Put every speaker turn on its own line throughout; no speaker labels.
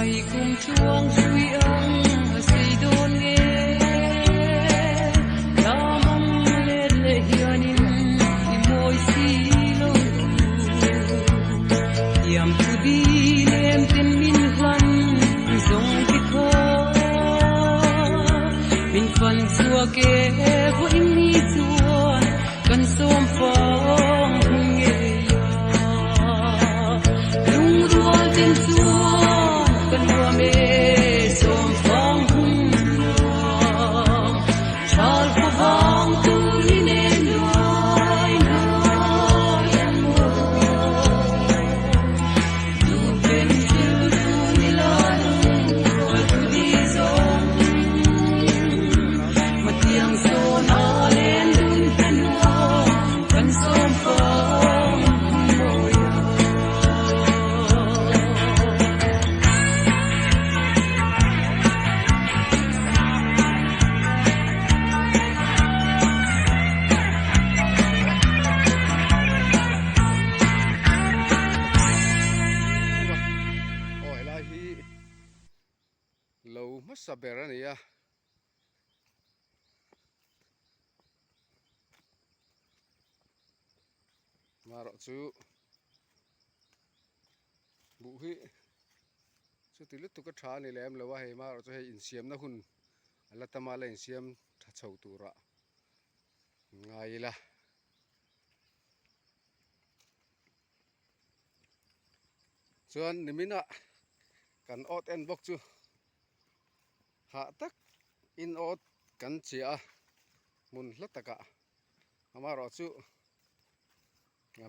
Kum tluang hrui ang a sei dawn nge? Lamang let leh hianin i mawi si lo. Thiam thu di lem ten min hlan zawng ti thaw. Min fan chhuak e vawiin ni chuan kan sawm fang hun ngei a. Lungrual ten chuan ka nuam e sawm fang hun nuam. Thal khaw vang tur ni nen nuai nuai an mawi. Duhpen thil tu ni la lungrual thu di zawng. Matiang zawn a len dun hmanhmawh kan sawm fang mawi a.
Aw helai hi lo hmasa ber a ni a. Marawh chu buh hi chuti lutuk a tha a ni lem lo a hei marawh chu hei insiamna hun a la tam a la insiam tha chho turah ngai ila. Chuan nimin ah kan awt en bawk chu. Hah tak in awt kan chiah a hmun hla takah amaherawh chu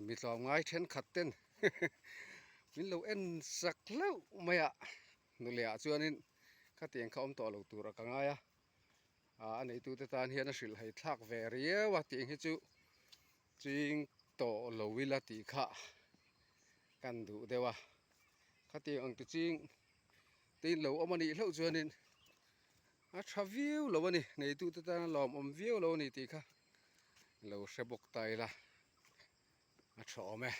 mi tlawmngai thenkhat ten min lo en sak hlauh mai a nuleh ah chuanin khatiang kha awm tawh lo tur a ka ngai a a neitute tan hian a hrilh hei thlak ve riau a tih hi chu ching tawh lo ila tih kha kan duh deuh a khatiang ang ti ching. Tin lo awm a nih hlauh chuanin a tha viau lo a ni, neitute tana lawmawm viau lo a ni tih kha lo hre bawk ta ila a tha awm e.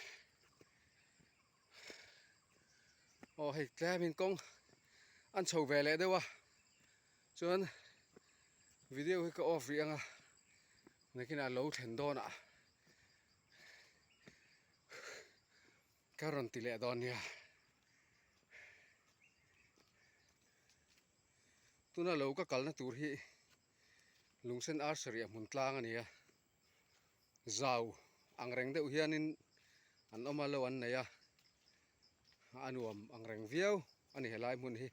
Aw hei tlemin kawng an chho ve leh deuh a, chuan video hi ka off rih ang a, nakinah lo thlen dawnah ka rawn ti leh dawn nia. Tuna lo ka kalna tur hi Lungsen ar sarih hmun tlang a ni a, zau ang reng deuh hianin an awm a lo an nei a, a nuam ang reng viau a ni helai hmun hi.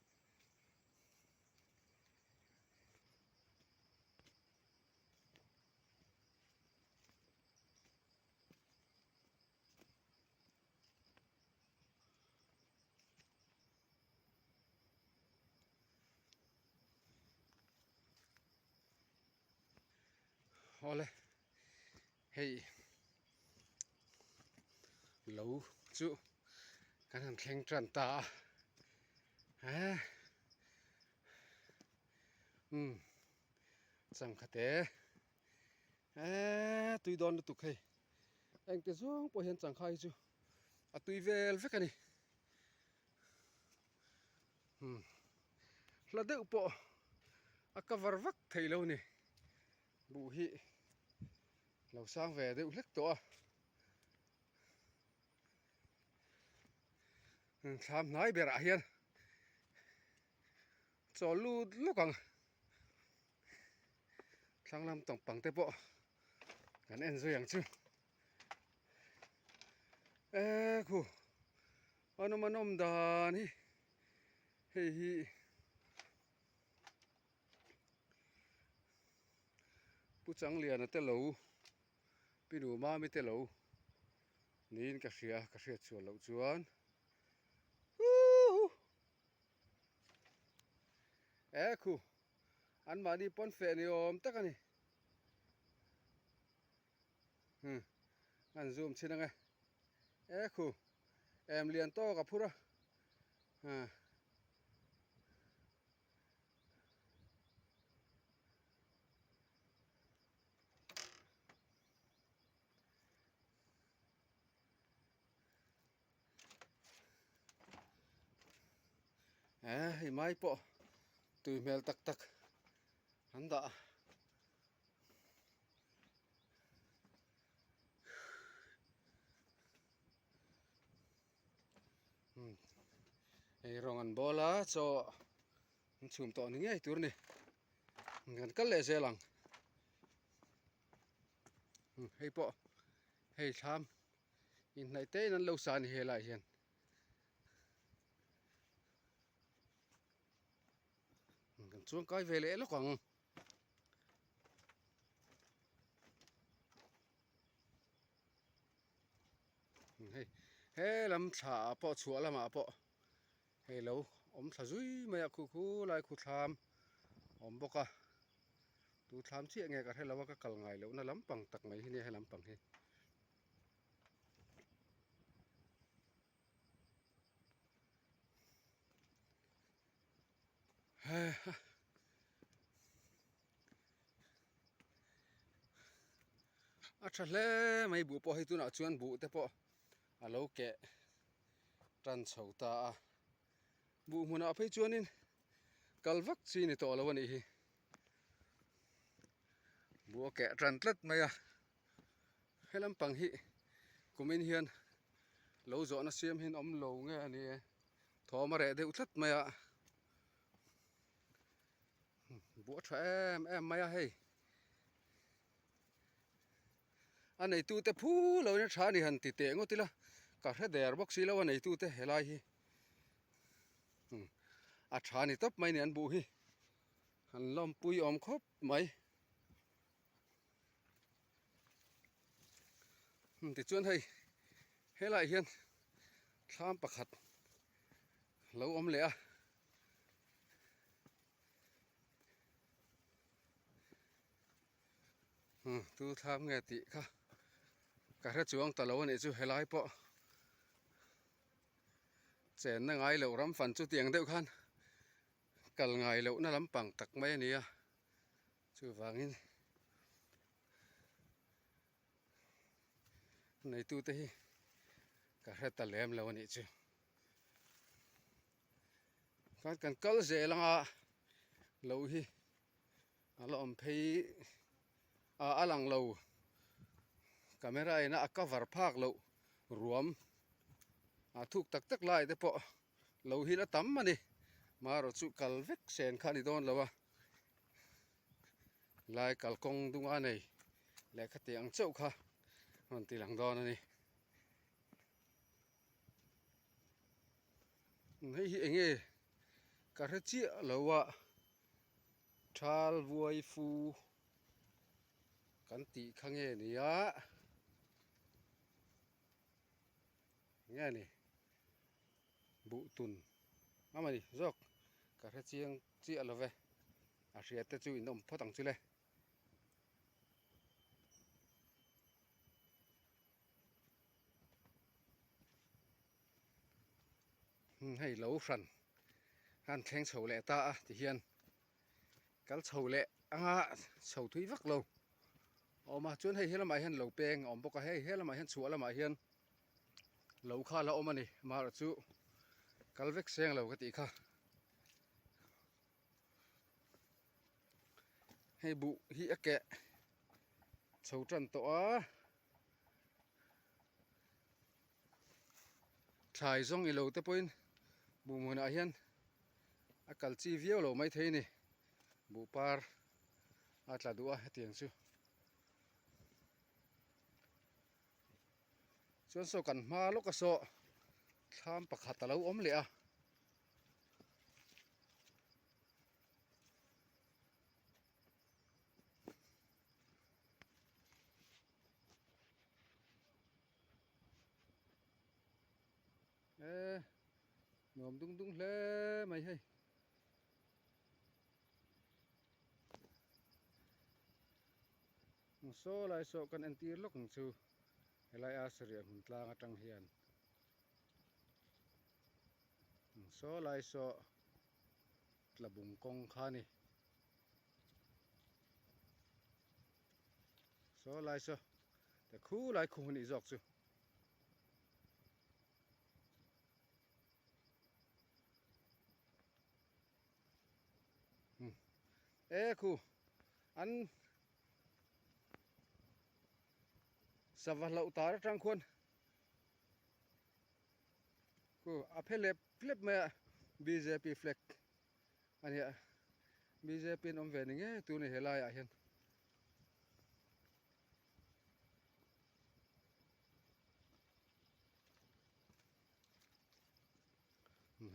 Awle hei lo chu kan han thleng tan ta a eh umm changkha te eh tui dawn lutuk hei. Engti zawng pawh hian changkha hi chu a tui vel vek a ni. Hmm. Hla deuh pawh a cover vak thei lo ni. Buh hi lo sang ve deuh hlek tawh a. Thlam hnai berah hian chawl lut lawk ang. Thlang lam tawng pang te pawh kan en zui ang chu e khu an awm an awm dan hi hei hi Pu Changliana te lo Pi Nu Mami te lo niin ka hria ka hriat chhuah loh chuan huhu e khu. An mahni pawn feh ni awm tak a ni. Hmm. An zoom chhin ange. E khu. Em lian tawk a phur a. Ha. Eh hei mai pawh tui hmel tak tak an dah a. Hei rawng an bawl a chaw an chhum tawh ni ngei tur a ni kan kal leh zel ang hei pawh hei thlam inhnaih te in an lo sa a ni helai hian. Kan chuang kai ve leh lawk ang. Hei he lam thla ah pawh chhuah lamah pawh hei lo awm thla zui mai a khu khu lai khu thlam awm bawk a tu thlam chiah nge ka hre lo a ka kal ngai lohna lampang tak mai hi nia he lampang hi. A tha hle mai buh pawh hei tunah chuan buh te pawh a lo keh tan chho ta a buh hmunah phei chuanin kal vak chi ni tawh lo a nih hi buh a keh tan tlat mai a. He lampang hi kumin hian lo zawhna siam hian awm lo nge a ni e thawm a reh deuh tlat mai a buah tha em em mai a hei a neitute phu lo in a tha a ni han ti teh ngawt ila ka hre der bawk si lo a neitute helai hi a tha ni tawp mai a ni an buh hi an lawmpui awm khawp mai. Tichuan hei helaiah hian thlam pakhat lo awm leh a tu thlam nge tih kha ka hre chuang ta lo a nih chu helai pawh chenna ngai loh ram fan chu tiang deuh khan kal ngai lohna lampang tak mai a ni a. Chuvangin neitute hi ka hre ta lem lo a nih chu. Khan kan kal zel anga lo hi a la awm phei a a lang lo camera in a cover phak loh ruam a thuk tak tak lai te pawh lo hi la tam a ni marawh chu kal vek sen kha a ni dawn lo a. Lai kalkawng dunga nei lehkha tih ang chauh kha rawn ti lang dawn a ni. Hei hi eng nge ka hre chiah lo a thal vuai fu kan tih kha nge nia nge ni buh tun a mani zawk ka hre chiang chiah lo ve a hria te chu in awm phawt ang chu le. Hei lo hran han thleng chho leh ta a ti hian kal chho leh anga chho thui vak lo a awm a chuan hei helamah hian lo peng a awm bawk a hei helamah hian chhuah lamah hian lo kha la awm a ni amaherawh chu kal vek seng lo ka tih kha. Hei buh hi a keh chho tan tawh a thlai zawng ilo te pawhin buh hmunah hian a kal chi viau lo maithei a ni buh par a tla duh a hetiang chu chuan saw kan hma lawk a saw thlam pakhat a lo awm leh a. E nuam dung dung hle mai hei saw lai saw kan entir lawk ang chu helai a sarih hmun tlang atang hian. Saw lai saw tlabung kawng kha a ni saw lai saw te khu lai khu a nih zawk chu. E khu an sava hlauh tar atang khuan khu a phe lep lep mai a bjp flag a nia bjp an awm ve ni ngei tur a ni helai ah hian.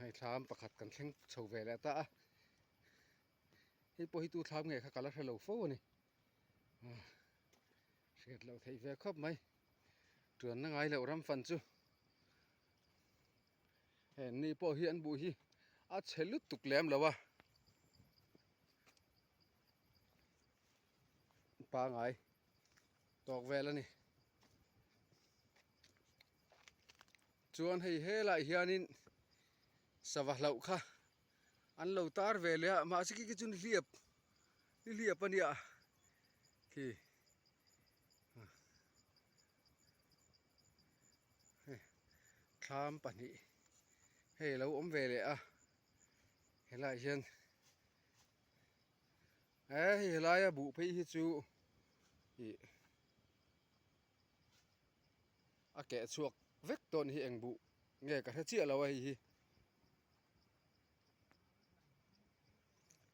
Hei thlam pakhat kan thleng chho ve leh ta a hei pawh hi tu thlam nge kha ka la hre lo fo a ni hriat loh theih ve khawp mai tuanna ngai loh ram fan chu heng ni pawh hi an buh hi a chhe lutuk lem lo a pangai tawk vel a ni. Chuan hei helaiah hianin sava hlauh kha an lo tar ve leh a mahse khi khi chu nihliap nihliap a nia khi hei thlam pahnih hei a lo awm ve leh a helaiah hian he hei helaia buh phei hi chu ih. A keh chhuak vek dawn hi eng buh nge ka hre chiah lo a hei hi.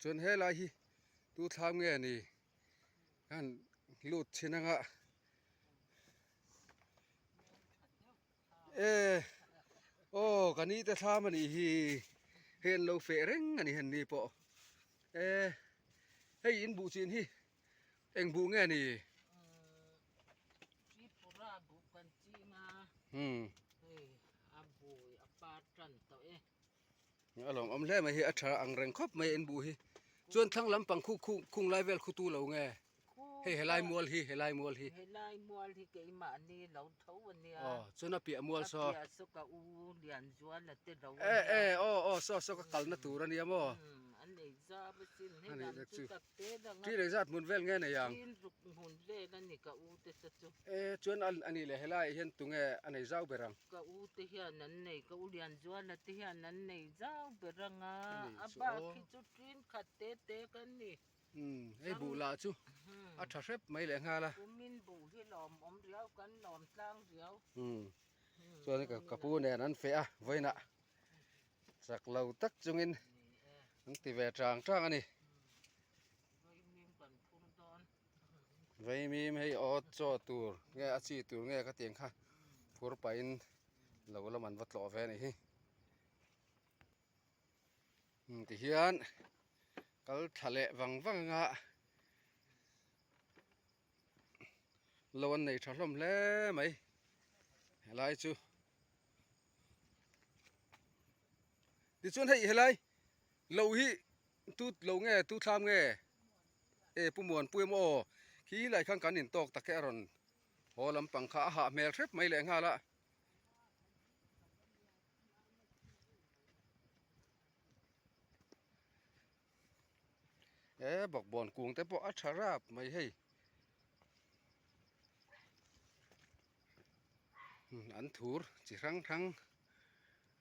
Chuan helai hi tu thlam nge ni khan lut thin anga e aw ka ni te thlam a nih hi hei an lo feh reng a ni hen ni pawh e hei in buh chin hi Eng buh nge ni?
Tripura buh kan ching a. Hei a bui a par tan tawh e.
A lawm awm hle mai hi a tha ang reng khawp mai en buh hi. Chuan thlang lampang khu khu khung lai vel khu tu lo nge? Hei helai mual hi helai mual hi.
Helai mual hi keimahni lo tho a nia.
Aw chuan a piah mual saw.
A piah saw ka u Lianzuala te lo a
nia. E e aw aw saw saw ka kalna tur a nia maw?
An nei zap asin hei lam chu tak
Ṭi leh zat hmun vel nge nei ang?
Hmun vel a ni ka u te sa chu.
E chuan a nih leh helaiah hian tunge a nei zau ber ang?
Ka u te hian an nei, ka u Lianzuala te hian an nei zau ber ang a, a bak hi chu ṭin khat te te kan ni.
Umm hei buh lah chu a ṭha hrep mai leh nghal a.
Kumin buh hi lawmawm riau kan lawm tlang riau.
Umm chuan ka pu nen an feh a vawiinah chak lo tak chungin an ti ve tang tang a ni. Vaimim hei awt chaw tur nge a chi tur nge ka tiang kha phur pahin lo lam an va tlawh ve a ni hi. Tihian kal thla leh vang vang anga lo an nei tha hlawm hle mai helai chu. Tichuan hei helai lo hi tu lo nge tu thlam nge e pu Muanpui emaw aw khi lai khan kan intawk tak e a rawn haw lampang kha a hah hmel hrep mai leh nghal a. E bawkbawn kung te pawh a tha rap mai hei. An thur chi hrang hrang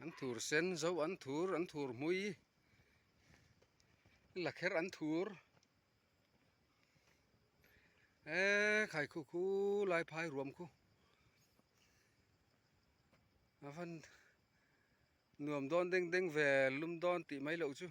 an thur sen zo an thur an thur hmui la kher an thur e khai khu khu lai phai ruam khu a van nuam dawn deng deng ve lum dawn tih mai loh chu.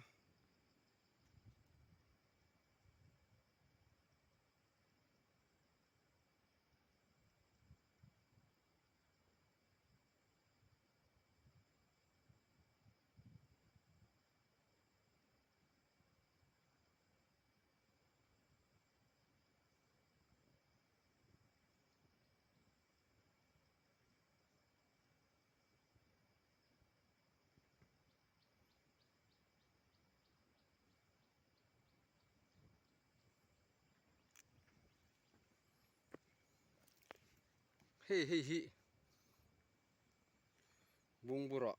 Hei hei hi bungbura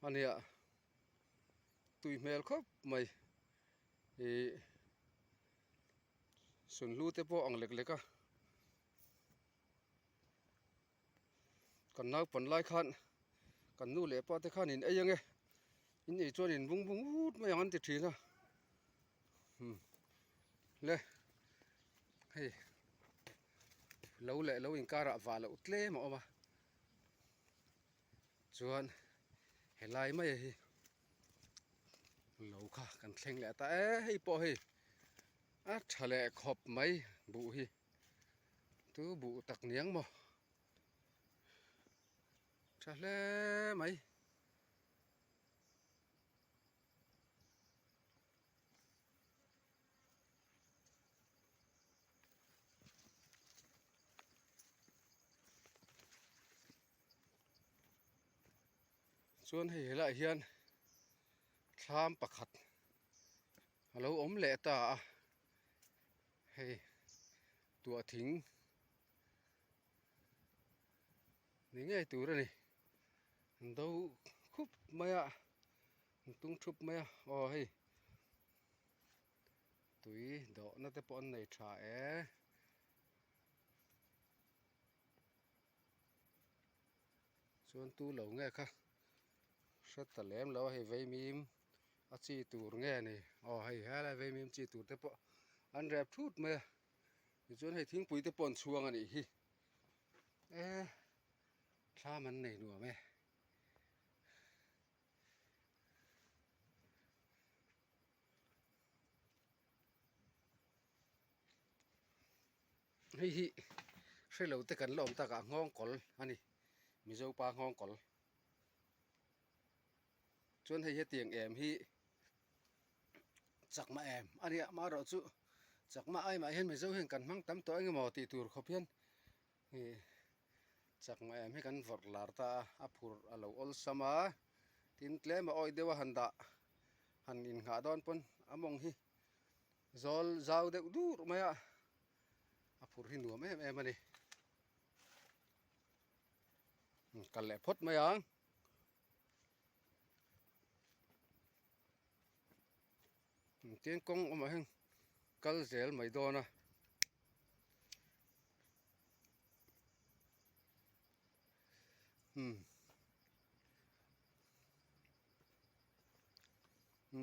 a nia tui hmel khawp mai ih sunhlu te pawh ang lek lek a kan naupan lai khan kan nu leh pa te khan in ei ange in ei chuan in bung bung ut mai ang an ti thin a. Umm le hei lo leh lo inkarah vah loh tlem a awm a chuan helai mai hi lo kha kan thleng leh ta e hei pawh hei a tha leh khawp mai buh hi tu buh tak niang maw tha hle mai. Chuan hei helaiah hian thlam pakhat a lo awm leh ta a hei tuah thing ni ngei tur a ni an do khup mai a an tung thup mai a aw hei tui dawhna te pawh an nei tha e. Chuan tu lo nge kha hre ta lem lo a hei vaimim a chi tur nge ni aw hei helai vaimim chi tur te pawh an rep thut mai a tichuan hei thingpui te pawh an chhuang a nih hi e thlam an nei nuam e. Hei hi hrelo te kan la awm takah nghawng kawl a ni Mizo pa nghawng kawl chuan hei hetiang em hi chakma em a nia amaherawh chu chakma ai mah hian Mizo hian kan hmang tam tawh eng emaw tih tur khawp hian ih chakma em hi kan vawrh lar ta a a phurh a lo awlsam a tin tlem a awih deuh a han dah han innghah dawn pawn a mawng hi zawl zau deuh dur mai a a phurh hi nuam em em a ni kal leh phawt mai ang. Tin kawng awmah hian kal zel mai dawn a. Umm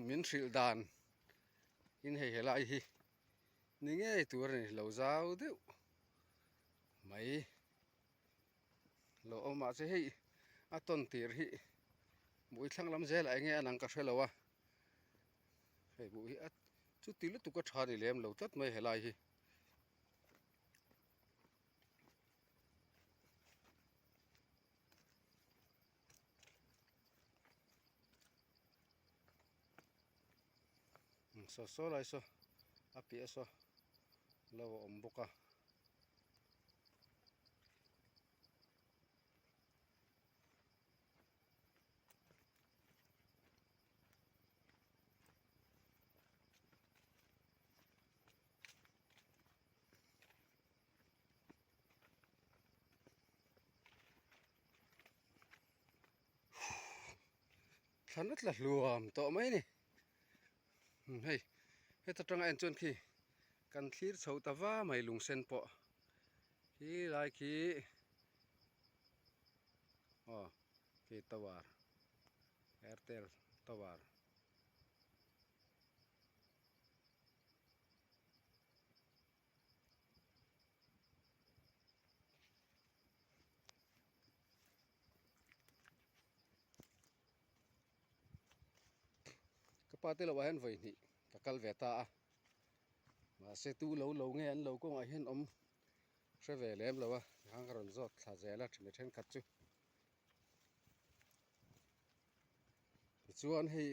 min hrilh dan in hei helai hi ni ngei tur a ni lo zau deuh mai lo awm mahse hei a tawn tir hi buh thlang lam zelah eng nge a nang ka hre lo a hei buh hi a chuti lutuk a tha ni lem lo tlat mai helai hi. Saw saw lai saw a piah saw lo a awm bawk a. Thlan a tla hluam tawh mai a ni hei heta tanga en chuan khi kan thlir chho ta va mai lung sen pawh khi lai khi aw khi tower airtel tower. Ka pa te lo ah hian vawi hnih ka kal ve ta a mahse tu lo lo nge an lo kawngah hian awm hre ve lem lo a tikhan ka rawn zawt thla zel a mi thenkhat chu tichuan hei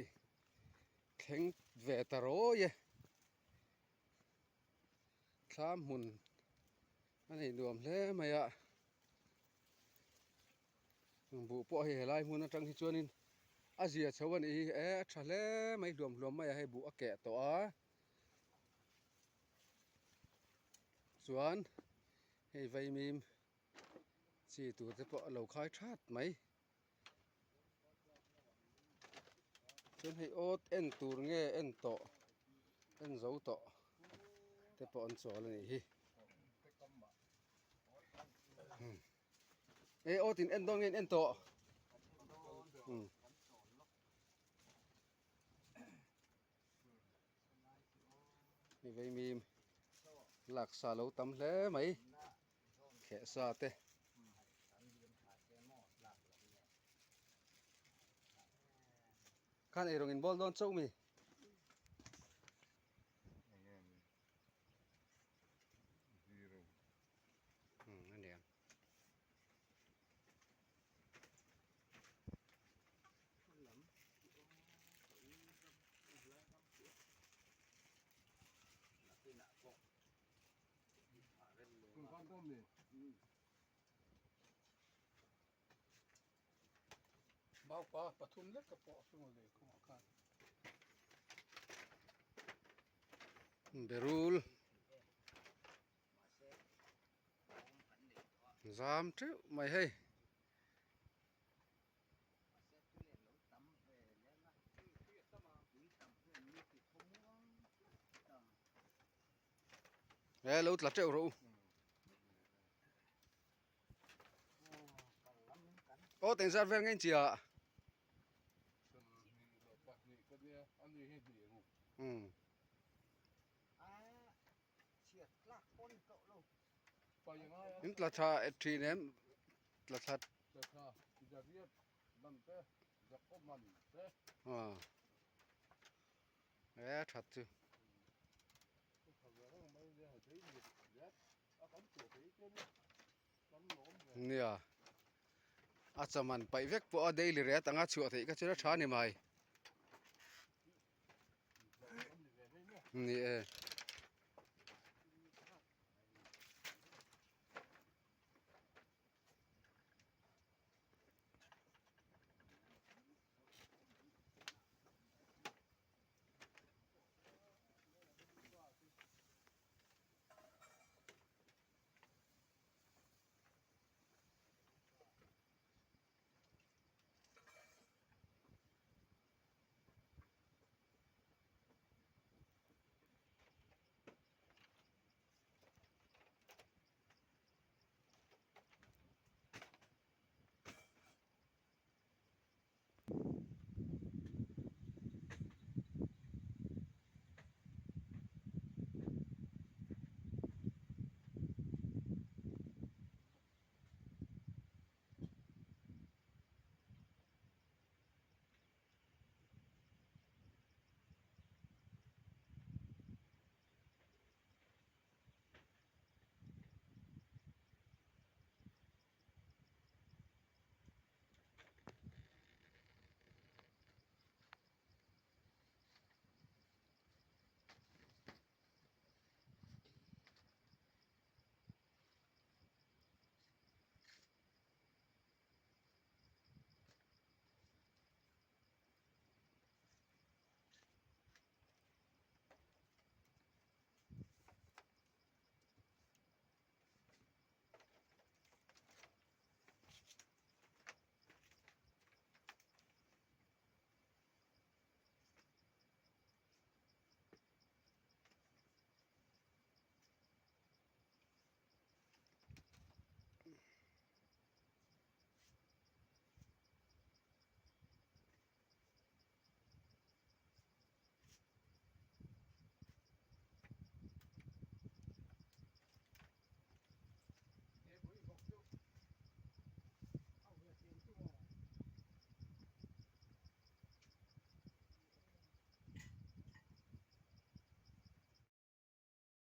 thleng ve ta rawi e. Thlam hmun a nei nuam hle mai a buh pawh hei helai hmun atang hi chuanin a zia chho a nih hi e a tha hle mai hluam hluam mai a hei buh a keh tawh a chuan hei vaimim chi tur te pawh a lo khai that mai. Chuan hei awt en tur nge en tawh en zo tawh te pawh an chawl a nih hi e awt in en dawn nge in en tawh umm. Mi vaimim laksa lo tam hle mai kheh sa te. Khan eirawng in bawl dawn chauh mi. Umm a niang.
Maupa pathum lek ka pawh a le kawngah khan.
Berul zam teuh mai hei. He lo tla teuh rawh u. Aw teng zat vel ngei chia. Um. In tla tha thin em tla that. Aw. E that chu. Nia a chaman paih vek pawh a daily rate anga chhuah theih kha chuan a tha a ni mai. Ni e.